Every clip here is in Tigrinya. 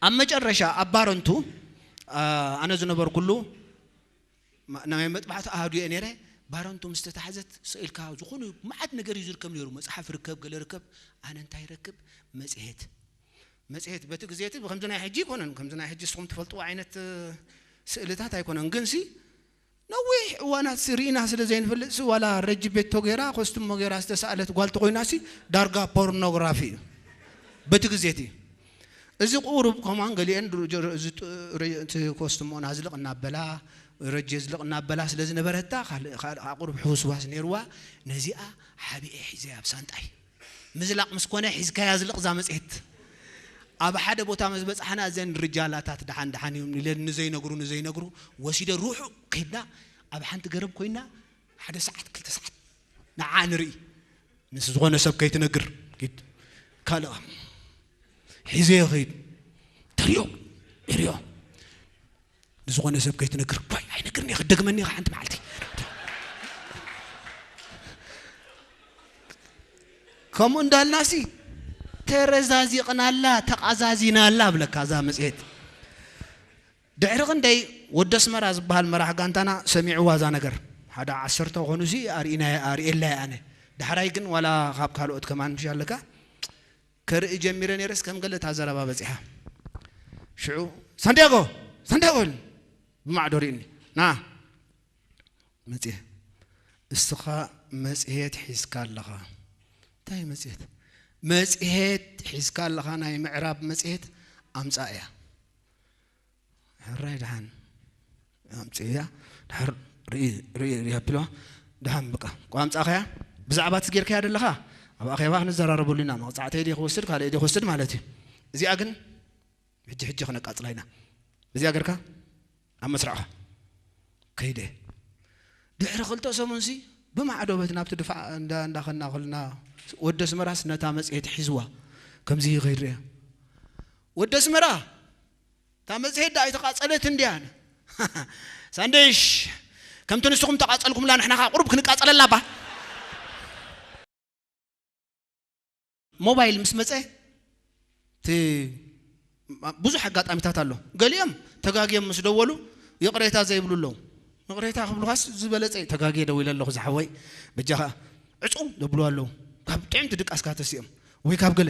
ኣብ መጨረሻ ኣብ ባረንቱ፣ ኣ፣ ኣነ ዝነበርኩሉ ማ-፣ ናይ መጥባሕቲ ኣሃዱ እየ ነይረ። ባረንቱ ምስ ተታሕዘት ስኢልካ ዝኾኑ መዓት ነገር እዩ ዝርከብ ነይሩ። መጽሓፍ ርከብ፣ ገለ ርከብ። ኣነ እንታይ ይረክብ? መጽሔት። መጽሔት በቲ ግዜ እቲ ብከምዚ ናይ ሕጂ ኣይኮነን። ከምዚ ናይ ሕጂ ንስኹም ትፈልጥዎ ዓይነት፣ እ፣ ስእልታት ኣይኮነን። ግን ሲ ነዊሕ እዋናት ሲ ርኢና ስለ ዘይንፈልጥ ሲ ዋላ ረጂ ቤቶ ጌራ፣ ኮስትሞ ጌራ ዝተሳእለት ጓል ተኾይና ሲ ዳርጋ ፖርኖግራፊ እዩ። በቲ ግዜ እቲ። እዚ ቁሩብ ከማን ገሊአን ድሮ-፣ ጀሮ-፣ እዚ ጥ-፣ ረ-፣ እቲ ኮስትሞን ኣዝልቕ እናበላ፣ ረጂ ኣዝልቕ እናበላ ስለ ዝነበረታ፣ ካልእ፣ ካልእ ከዓ ቁሩብ ሕውስዋስ ነይርዋ። ነዚኣ ሓቢኤ ሒዘያ ኣብ ሳንጣይ። ምዝላቕ ምስ ኮነ ሒዝካያ ኣዝልቕ እዛ መጽሔት። ኣብ ሓደ ቦታ ምስ በጻሕና እዘን ርጃላታት ደሓን ደሓን እዮም ኢለን ንዘይነግሩ፣ ንዘይነግሩ ወሲደ ርሑቕ ከይድና ኣብ ሓንቲ ገረብ ኮይና ሓደ ሰዓት፣ ክልተ ሰዓት ንዓ ንርኢ። ምስ ዝኾነ ሰብ ከይትነግር ኪድ። ካልእ ሒዘዮ ኸይድ። ተሪኦ፣ ይሪኦ። ንዝኾነ ሰብ ከይትነግር። ዋይ፣ ኣይነግርን እየ፣ ክደግመኒ ኢኻ ሓንቲ መዓልቲ። ከምኡ እንዳልናሲ ተረዛዚቕናላ፣ ተቓዛዚናላ እብለካ እዛ መጽሔት። ድሕሪ ክንደይ ወዲ ኣስመራ ዝበሃል መራሕ ጋንታና ሰሚዕዋ እዛ ነገር። ሓደ ዓሰርተ ኾኑሲ ኣርኢናዮ፣ ኣርኤላዮ ኣነ። ዳሕራይ ግን ዋላ ካብ ካልኦት ከማን ምሽ ኣለካ ከርኢ ጀሚረ ነይረስ ከም ገለ እታ ዘረባ በጺሓ። ሽዑ ሳንቲያጎ፣ ሳንቲያጎ ኢሉ ብማዕዶ ርእዩኒ። ና መጽሔ። እስኻ መጽሔት ሒዝካ ኣለኻ። እንታይ መጽሔት? መጽሔት ሒዝካ ኣለኻ፣ ናይ ምዕራብ መጽሔት ኣምጻእ እያ። ሕራይ ደሓን ኣምጽእያ። ድሓር ርኢ፣ ርኢ፣ ርኢ ኣቢልዋ። ደሓን በቃ። ቋንጻ ኸያ ብዛዕባ እቲ ጌርካያ ደለኻ ኣብ ኣኼባ ክንዘራረበሉ ኢና። መቕጻዕተይ ድየ ክወስድ፣ ካልእ ድየ ክወስድ ማለት እዩ። እዚኣ ግን ሕጂ፣ ሕጂ ክነቃጽላ ኢና። እዚኣ ገርካ ኣብ መስርዕኻ ከይደ። ድሕሪ ክልተ ሰሙንሲ ብማዕዶ በት ናብቲ ድፋዕ እንዳ-፣ እንዳኸና ከልና ወዲ ኣስመራስ ነታ መጽሔት ሒዝዋ ከምዚ ይኸይድ ርያ። ወዲ ኣስመራ፣ እታ መጽሔት ደኣ ኣይተቓጸለትን ድያ? ሳንደሽ፣ ከምቲ ንስኹም ተቓጸልኩምላ ንሕና ከኣ ቁሩብ ክንቃጸለላ እባ። ሞባይል ምስ መጸ፣ እቲ ብዙሕ ኣጋጣሚታት ኣሎ። ገሊኦም ተጋግዮም ምስ ደወሉ ይቕሬታ ዘይብሉ ኣለዉ። ይቕሬታ ክብሉኻስ ዝበለጸ እዩ። ተጋግየ ደዊለ ኣለኹ ዝሓወይ፣ በጃኻ ዕጹ ዘብሉ ኣለዉ። ካብ ጥዕምቲ ድቃስካ ተሲኦም ወይ ካብ ገለ።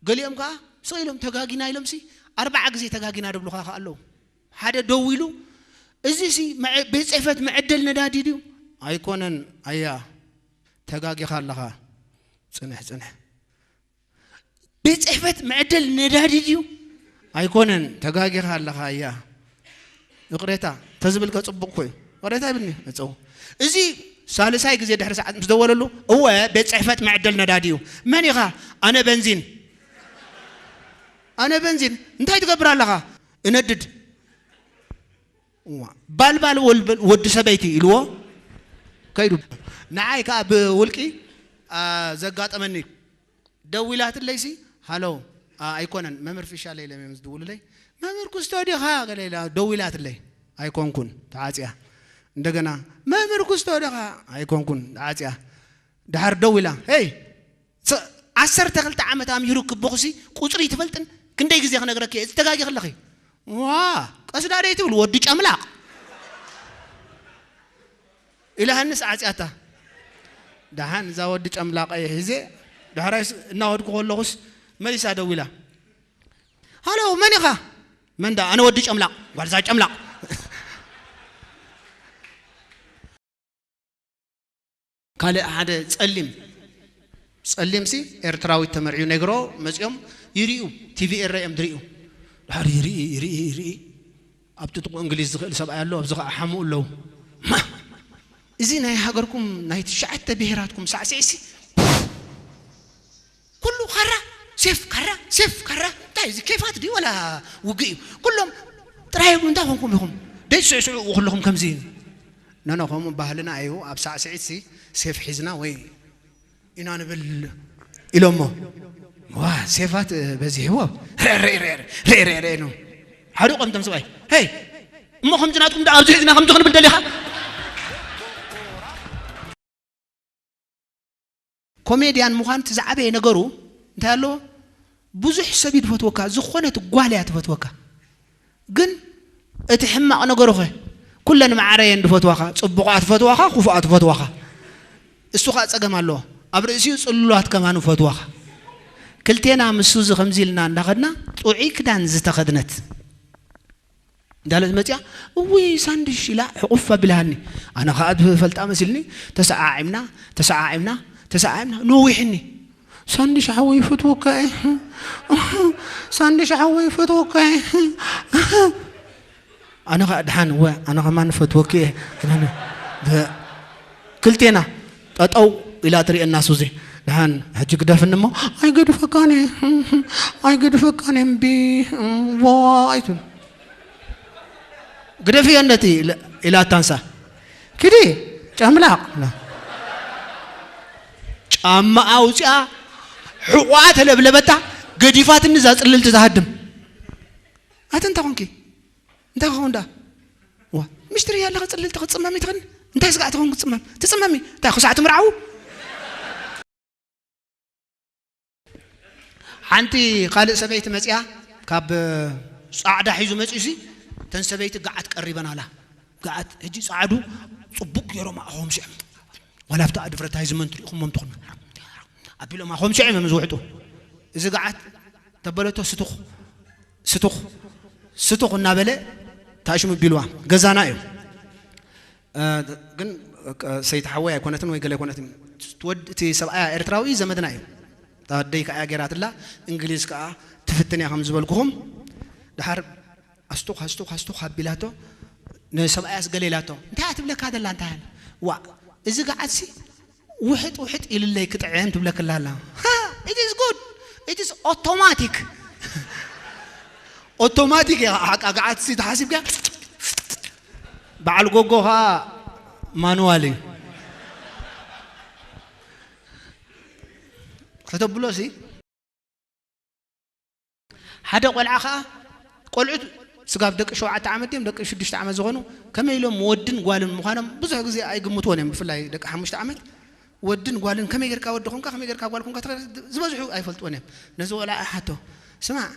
ገሊኦም ከኣ ስቕ ኢሎም ተጋጊና ኢሎምሲ ኣርባዓ ግዜ ተጋጊና ደብሉኻ ከኣ ኣለዉ። ሓደ ደዊሉ፣ እዚሲ መዐ-፣ ቤት ጽሕፈት መዐደል ነዳዲ ድዩ? ኣይኮነን ኣያ፣ ተጋጊኻ ኣለኻ። ጽንሕ፣ ጽንሕ። ቤት ጽሕፈት መዐደል ነዳዲ ድዩ? ኣይኮነን፣ ተጋጊኻ ኣለኻ ኣያ። ይቕሬታ ተዝብል ከ ጽቡቕ እኮ እዩ። ይቕሬታ ይብልኒ፣ መጸው። እዚ ሳልሳይ ግዜ ድሕሪ ሰዓት ምስ ደወለሉ፣ "እወ፣ ቤት ጽሕፈት መዐደል ነዳዲ እዩ። መን ኢኻ?" "ኣነ በንዚን." "ኣነ በንዚን? እንታይ ትገብር ኣለኻ?" "እነድድ." "እዋ፣ ባልባል ወል-፣ ወዲ ሰበይቲ?" ኢልዎ ከይዱ። ንዓይ ከኣ ብውልቂ፣ ኣ፣ ዘጋጠመኒ። ደዊላትለይሲ፣ "ሃሎ፣ ኣ፣ ኣይኮነን፣ መምህር ፊሻለ ኢሎም እዮም ዝድውሉለይ። መምህር ኩስቶ ዲኻ?" ገለ ኢላ ደዊላትለይ። "ኣይኮንኩን፣ ተዓጽያ።" እንደገና፣ "መምህር ኩስቶ ዲኻ?" "ኣይኮንኩን፣ ተዓጽያ።" ደሓር ደዊላ፣ "ሄይ፣ ስ-፣ ዓሰርተ ክልተ ዓመት ኣምሂሩኪ ቦኽሲ ቁጽሪ ትፈልጥን? ክንደይ ግዜ ክነግረኪ እየ፣ እዚ ተጋጊ ከለኺ?" "ዋ፣ ቀስ ዳኣ ደይ ትብል ወዲ ጨምላቕ?" ኢላሃንስ ዓጽያታ። ደሓን እዛ ወዲ ጨምላቐ እየ ሒዘ፣ ዳሕራይስ እናኸድኩ ከለኹስ መሊሳ ደዊላ፣ "ሃሎ፣ መን ኢኻ?" "መን ደኣ? ኣነ ወዲ ጨምላቕ፣ ጓልዛ ጨምላቕ።" ካልእ ሓደ ጸሊም፣ ጸሊምሲ ኤርትራዊት ተመርዕዩ ነግሮ መጺኦም ይርእዩ፣ ቲቪ ኤረ እዮም ዝርእዩ። ድሓር ይርኢ፣ ይርኢ፣ ይርኢ። ኣብቲ ጥቑ እንግሊዝ ዝኽእል ሰብኣይ ኣሎ፣ ኣብዚ ኸዓ ሓሙኡ ኣለዉ። ማ፣ እዚ ናይ ሃገርኩም ናይ ትሽዓተ ብሄራትኩም ሳዕስዒሲ ኩሉ ካራ፣ ሴፍ ካራ፣ ሴፍ ካራ። እንታይ እዚ ኬፋት ድዩ ወላ ውግእ እዩ? ኩሎም ጥራይ ይብሉ፣ እንታይ ኮንኩም ኢኹም? ደይ ትስዕስዑ ኩለኹም ከምዚ። ኖ፣ ኖ፣ ከምኡ ባህልና እዩ። ኣብ ሳዕስዒትሲ ሴፍ ሒዝና ወይ ኢና ንብል ኢሎሞ። ዋ፣ ሴፋት በዚሕዎ። ሬ፣ ሬ፣ ሬ፣ ሬ፣ ሬ፣ ሬ፣ ሬ፣ ሬ ነው። ሓሪቖም እቶም ሰብኣይ። ሄይ፣ እሞ ከምዚ ናትኩም ደኣ ኣብዚ ሒዝና ከምዚ ክንብል ደሊኻ? ኮሜድያን ምዃን እቲ ዝዓበየ ነገሩ እንታይ ኣለዎ? ብዙሕ ሰብ እዩ ዝፈትወካ፣ ዝኾነት ጓል እያ ትፈትወካ። ግን እቲ ሕማቕ ነገሩ ኸ? ኩለን ማዕረ እየን ዝፈትዋኻ፣ ጽቡቓ ትፈትዋኻ፣ ክፉኣ ትፈትዋኻ። እሱ ኸኣ ጸገም ኣለዎ። ኣብ ርእሲኡ ጽሉላት ከማን ይፈትዋኻ። ክልቴና ምስ ሱዚ ከምዚ ኢልና እንዳኸድና፣ ጥዑይ ክዳን ዝተኸድነት እንዳለት መጽያ፣ "እውይ ሳንድሽ" ኢላ ሕቑፍ ኣቢላሃኒ። ኣነ ኸኣ ዝፈልጣ መሲልኒ፣ ተሰዓዒምና፣ ተሰዓዒምና፣ ተሰዓዒምና፣ ነዊሕኒ። "ሳንድሽ ሓወይ ይፈትወካ እየ። ሳንድሽ ሓወይ ይፈትወካ እየ።" ኣነ ኸኣ፣ "ደሓን እወ፣ ኣነ ኸማን ፈትወኪ እየ።" ክልቴና ጠጠው ኢላ ትርእየና ሱዚ። "ደሓን ሕጂ ግደፍኒ እሞ ኣይገድፈካን እየ፣ ኣይገድፈካን እየ እምቢ፣ ዋ ኣይትብል። ግደፍዮ ነቲ" ኢለ-፣ ኢላታ ንሳ። "ኪዲ ጨምላቕ" ኢላ። ጫማ ኣውፂኣ ሕቋ ተለብለበታ፣ ገዲፋትኒ እዛ ጽልልቲ ትሃድም። ኣቲ እንታይ ኾንኪ? እንታይ ክኸውን ደኣ? ዋ፣ ምሽትሪ እያ ኣለኻ ጽልልቲ ክትጽመሚ ትኽእልኒ? እንታይ ስጋዕ ትኸውን ክትጽመም? ትጽመሚ? እንታይ ክሳዕ ትምርዓዉ? ሓንቲ ካልእ ሰበይቲ መጺኣ፣ ካብ ጻዕዳ ሒዙ መጺኡሲ፣ እተን ሰበይቲ ገዓት ቀሪበን ኣላ። ገዓት፣ ሕጂ ጻዕዱ ጽቡቕ ገይሮም ኣኾምሲዖም። ዋላ ኣብቲ ድፍረት ኣይዝመን ትሪኢኹሞም ትኹን። ኣቢሎም ኣኾምሲዖም እዮም ዝውሕጡ። እዚ ገዓት ተበለቶ ስቱኽ፣ ስቱኽ፣ ስቱኽ እናበለ ታሽሙ ቢልዋ። ገዛና እዩ። እ፣ ግን፣ እ፣ ሰይቲ ሓወይ ኣይኮነትን ወይ ገለ ኣይኮነትን። ትወድ-፣ እቲ ሰብኣያ ኤርትራዊ ዘመድና እዩ። እታ ኣደይ ከኣ እያ ገይራትላ፣ እንግሊዝ ከኣ ትፍትን እያ ከም ዝበልኩኹም። ደሓር ኣስቱኽ፣ ኣስቱኽ፣ ኣስቱኽ ኣቢላቶ፣ ንሰብኣያስ ገለ ኢላቶ። እንታይ እያ ትብለካ ዘላ እንታይ እያ? ዋእ፣ እዚ ገዓትሲ ውሕጥ ውሕጥ ኢልለይ ክጥዕም ትብለክላ ኣላ። ሃ፣ it is good። It is automatic። ኣውቶማቲክ እያ ሓቃ፣ ገዓትሲ ተሓሲብካ። በዓል ጎጎ ኸኣ ማኑዋል እዩ። ከተብሎሲ ሓደ ቆልዓ ኸኣ፣ ቆልዑት ስጋብ ደቂ ሸውዓተ ዓመት ድዮም ደቂ ሽዱሽተ ዓመት ዝኾኑ፣ ከመይ ኢሎም ወድን ጓልን ምዃኖም ብዙሕ ግዜ ኣይግምትዎን እዮም። ብፍላይ ደቂ ሓሙሽተ ዓመት፣ ወድን ጓልን ከመይ ጌርካ ወዲ ኾንካ፣ ከመይ ጌርካ ጓል ኾንካ፣ ዝበዝሑ ኣይፈልጥዎን እዮም። ነዚ ቆልዓ ይሓቶ፣ "ስማዕ፣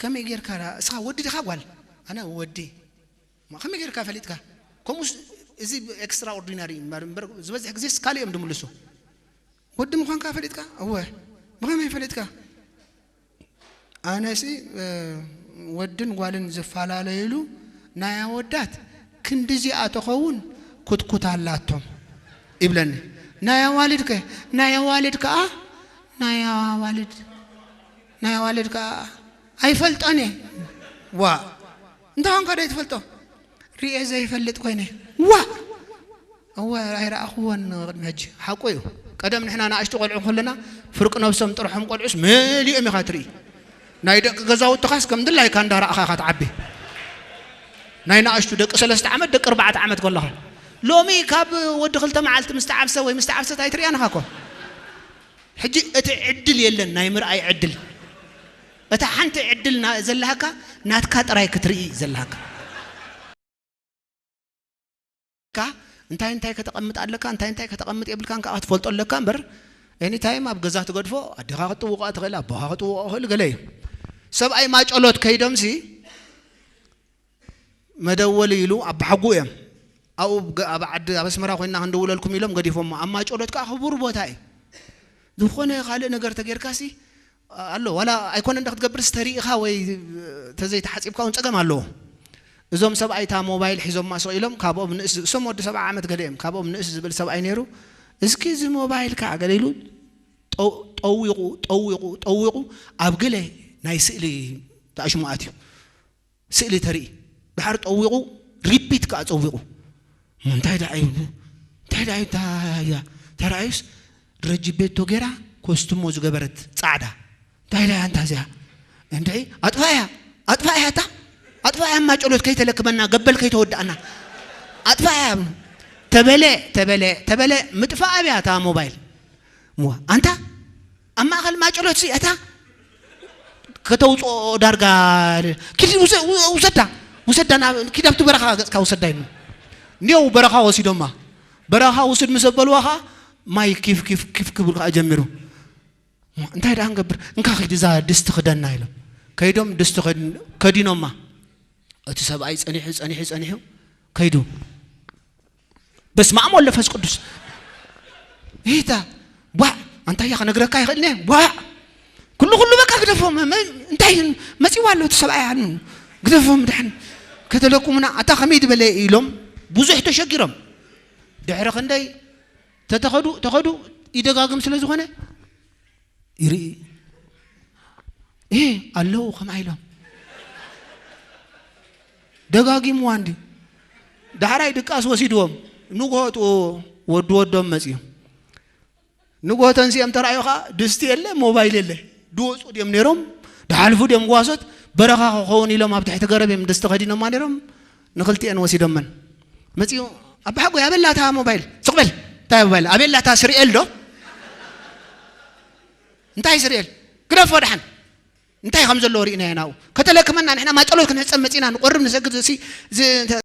ከመይ ጌርካ ደኣ፣ እስኻ ወዲ ዲኻ ጓል?" "ኣነ ወዲ።" "ማ ከመይ ጌርካ ፈሊጥካ?" ከምኡስ፣ እዚ ኤክስትራኦርዲናሪ እዩ እምበር፣ እምበር ዝበዝሕ ግዜስ ካልእ እዮም ዝምልሱ። "ወዲ ምዃንካ ፈሊጥካ?" "እወ።" "ብኸመይ ፈሊጥካ?" "ኣነሲ፣ እ፣ ወድን ጓልን ዝፈላለዩሉ ናይ ኣወዳት ክንድዚኣ ተኸውን ኩትኩት ኣላቶም" ይብለኒ። "ናይ ኣዋልድ ከ?" "ናይ ኣዋልድ ከኣ፣ ናይ ኣዋልድ፣ ናይ ኣዋልድ ከኣ ኣይፈልጦን እየ።" "ዋ፣ እንታይ ኾንካ ዶ ትፈልጦ?" "ሪኤ ዘይፈልጥ ኮይነ።" "ዋ!" "እወ፣ ኣይረኣኽዎን ቅድሚ ሕጂ።" ሓቁ እዩ። ቀደም ንሕና ንኣሽቱ ቆልዑ ከለና፣ ፍርቂ ነብሶም ጥርሖም ቆልዑስ መሊኦም ኢኻ ትርኢ። ናይ ደቂ ገዛውትኻስ ከም ድላይካ እንዳረኣኻ ኢኻ ትዓቢ። ናይ ንኣሽቱ ደቂ ሰለስተ ዓመት፣ ደቂ ኣርባዕተ ዓመት ከለኻ። ሎሚ ካብ ወዲ ክልተ መዓልቲ ምስ ተዓብሰ ወይ ምስ ተዓብሰት ኣይትርእያን ኢኻ እኮ። ሕጂ እቲ ዕድል የለን፣ ናይ ምርኣይ ዕድል። እታ ሓንቲ ዕድል ና-፣ ዘለሃካ፣ ናትካ ጥራይ ክትርኢ ዘለሃካ። ካ-፣ እንታይ እንታይ ከተቐምጥ ኣለካ፣ እንታይ እንታይ ከተቐምጥ የብልካን ከዓ ክትፈልጦ ኣለካ እምበር፣ ኤኒታይም ኣብ ገዛ ትገድፎ፣ ኣዴኻ ክትጥውቓ ትኽእል፣ ኣቦኻ ክትጥውቖ ይኽእል፣ ገለ እዩ። ሰብኣይ ማጨሎት ከይዶምሲ፣ መደወሊ ኢሉ ኣብ ሓጉ እዮም። ኣብኡ ብ-፣ ኣብ ዓዲ፣ ኣብ ኣስመራ ኮይንና ክንድውለልኩም ኢሎም ገዲፎሞ። ኣብ ማጨሎት ከዓ ክቡር ቦታ እዩ። ዝኾነ ካልእ ነገር ተጌርካሲ ኣሎ፣ ዋላ ኣይኮነን ዶ ክትገብርስ ተሪኢኻ ወይ ተዘይተሓጺብካ እውን ጸገም ኣለዎ። እዞም ሰብኣይ እታ ሞባይል ሒዞማ ስቕ ኢሎም፣ ካብኦም ንእስ፣ እሶም ወዲ ሰብዓ ዓመት ገለ እዮም፣ ካብኦም ንእስ ዝብል ሰብኣይ ነይሩ። "እስኪ እዚ ሞባይል ከዓ" ገለ ኢሉ ጠው-፣ ጠዊቑ፣ ጠዊቑ፣ ጠዊቑ ኣብ ገለ ናይ ስእሊ ተኣሽሙ ኣትዩ። ስእሊ ተርኢ። ድሓር ጠዊቑ፣ ሪፒት ከኣ ጸዊቑ። እሞ እንታይ ደኣ እዩ? እንታይ ደኣ እዩ? እታ እያ ተራእዩስ፣ ረጅቤቶ ጌራ፣ ኮስትሞ ዝገበረት ጻዕዳ። እንታይ ደኣ እያ እንታ እዚኣ? እንድዒ፣ ኣጥፋእያ፣ ኣጥፋእያ እታ፣ ኣጥፋእያ እማ ጨሎት ከይተለክመና፣ ገበል ከይተወድኣና። ኣጥፋእያ። ተበለ፣ ተበለ፣ ተበለ፣ ምጥፋእ ኣብያ እታ ሞባይል። እሞ ኣንታ ኣብ ማእከል ማጨሎት ሲ እታ ከተውፅኦ ዳርጋ ኪድ ውሰ-፣ ውሰዳ፣ ውሰዳ ናብ፣ ኪድ ኣብቲ በረኻ ገፅካ ውሰዳ ኢሉ። እንዲያው በረኻ ወሲዶማ። በረኻ ውስድ ምስ ኣበልዋ ኸዓ ማይ ኪፍ ኪፍ ኪፍ ክብል ከዓ ጀሚሩ። እንታይ ደኣ ንገብር? እንካ ኺድ እዛ ድስቲ ክደና ኢሎም ከይዶም ድስቲ ከድ- ከዲኖማ። እቲ ሰብኣይ ጸኒሑ ጸኒሑ ጸኒሑ ከይዱ። በስመ ኣብ ወወልድ ወመንፈስ ቅዱስ። ይታ ቧዕ፣ ኣንታያ ክነግረካ ይኽእል እየ። ቧዕ፣ ኩሉ ኩሉ በቃ ግደፎም። መ- እንታይ መጺዋ ኣሎ እቲ ሰብኣይ ኣኑ ግደፎም ድሓን ከተለኩምና ኣታ ከመይ ዝበለ ኢሎም ብዙሕ ተሸጊሮም። ድሕሪ ክንደይ ተተኸዱ ተኸዱ ይደጋግም ስለ ዝኾነ ይርኢ። እ ኣለዉ ከምኣ ኢሎም ደጋጊምዋ እንዲ ዳሕራይ ድቃስ ወሲድዎም። ንግሆ ጥኡ ወዲ ወዶም መፅዩ። ንግሆ ተንሲኦም ተራእዮ ከዓ ድስቲ የለ ሞባይል የለ። ድወፁ ድዮም ነይሮም፣ ድሓልፉ ድዮም ጓሶት። በረኻ ክኸውን ኢሎም ኣብ ትሕቲ ገረብ እዮም ድስቲ ከዲኖማ ነይሮም። ንክልቲኤን ወሲዶመን መፅዩ። ኣባሓጎይ ኣበላታ ሞባይል ስቕበል እንታይ ሞባይል ኣበላታ ስሪኤል ዶ እንታይ ስሪኤል ግደፎ ድሓን እንታይ ከም ዘለዎ ርኢና ኢና። ከተለክመና ንሕና ማጠሎት ክንሕፀብ መፂና ንቆርብ ንሰግድ ሲ